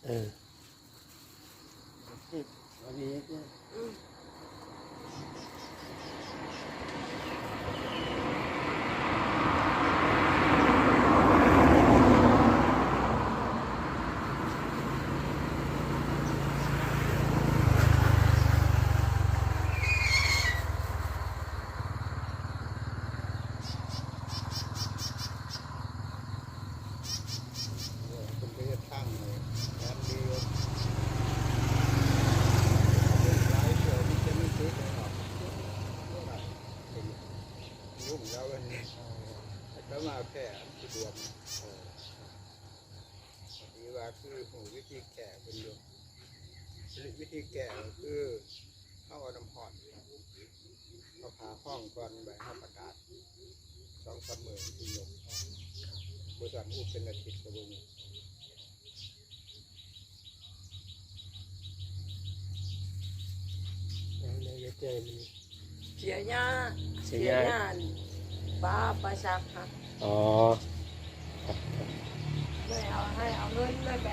ເອີ ອັນນີ້ ເອີ ເພິ່ນກໍເຮັດທາງໃຫ້ແລ່ນດີຢູ່ ຫຼາຍເທື່ອມີແຕ່ມີຕິດເນາະ ເປັນຫຍຸ້ງແລ້ວເພິ່ນ ອາດຈະມາແຜ່ອັນສະດວກ ເອີ ດີວ່າຄືຮູ້ວິທີແກ້ເພິ່ນຢູ່ ວິທີແກ້ກໍຄື ເຮົາເອົານ້ຳຮ້ອນ ເອົາຜ້າຮອງກ່ອນ ບາດເຮົາປະກາດ ສອງສາມມື້ມັນຊິຍົກ ບໍ່ຊັ້ນ ໂອ້ ເປັນອາທິດກໍບໍ່ຍົກ. ເສຍຫຍ້າ ເສຍຫຍ້າ ເສຍຫຍ້າອັນປາ ປາສັກຫັ້ນ ອໍ ເລີຍເອົາ ໃຫ້ເອົາເງິນເລີຍໄປ